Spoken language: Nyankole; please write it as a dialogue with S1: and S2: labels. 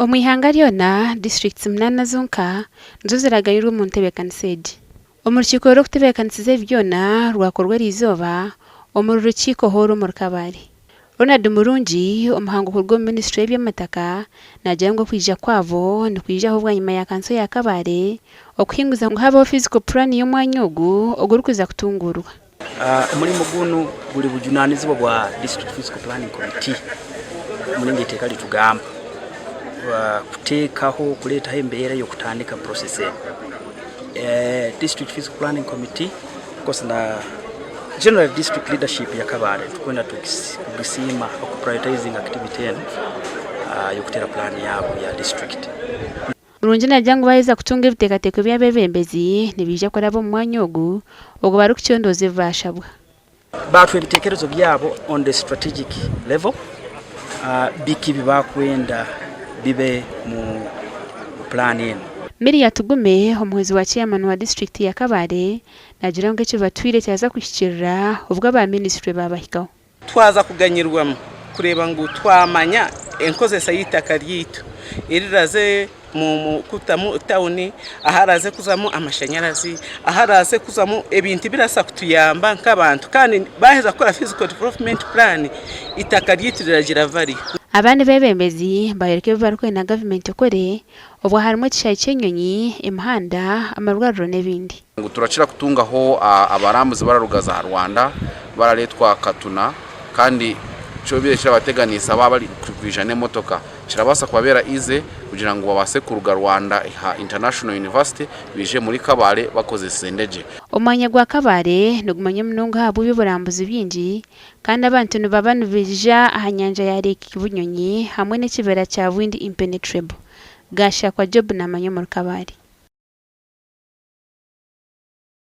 S1: Omu ihanga ryona, disiturikiti munaana zonka nizo ziragayirwe omu ntebeekanisa egi. Omu rukiiko rw'okutebeekanisiza ebi byona rwakorwa eriizooba omuri Rukiiko Hall omuri Kabale. Ronald Murungi, omuhangu kuruga omu minisiture y'eby'amataka naagira ngu okwija kwabo nikwijaho bwanyima ya kanso ya Kabale okuhinguza ngu habeho physical plan y'omwanya ogu ogurikuza kutunguurwa.
S2: Omurimo gunu guri bujunanizibwa bwa District Physical Planning Committee muringo eiteeka ritugamba kuteekaho kureetaho embeera y'okutandika process enu. District Physical Planning Committee of course na general district leadership ya Kabale nitukwenda kugisiima oku prioritizing activity enu y'okuteera plan yaabo ya district.
S1: Murungi naagira ngu baaheza kutunga ebiteekateeko by'abeebembezi, nibaija kuraba omu mwanya ogu obwo barikucondooza ebi baashabwa.
S2: Baatuha ebitekerezo byabo on the strategic level, biki ebi baakwenda bibe mu plan enu.
S1: Miria Tugume, omuhwezi wa Chairman wa disiturikiti ya Kabale, naagira ngu ekibatwire kyaza kuhikiirira obwo aba minisiture baabahikaho.
S3: Twaza kuganyirwamu kureeba ngu twamanya enkozesa y'eitaka ryaitu eriraze kutamu tawuni, aharaze kuzamu amashanyarazi, aharaze kuzamu ebintu ebirabaasa kutuyamba nk'abantu kandi baaheza kukora physical development plan eitaka ryaitu riragira value.
S1: Abandi beebembezi baayoreka ebi barikwenda gavumenti ekore obwo harimu ekishaayi ky'enyonyi, emihanda, amarwariro n'ebindi.
S4: Ngu turakira kutungaho abarambuzi bararuga za Rwanda barareetwa Katuna kandi kyobaire kirabateganisa baaba bari kwija n'emotoka kirabaasa kubabeera easy kugira ngu babaase kuruga Rwanda aha International University baije muri Kabale bakozesa endegye.
S1: Omwanya gwa Kabale nigumanywa munonga ahabw'eby'oburambuzi bingi kandi abantu nibaba nibaija aha nyanja ya Lake Bunyonyi hamwe n'ekibira kya Bwindi Impenetrable. Gashakwa Job naamanywa omuri Kabale.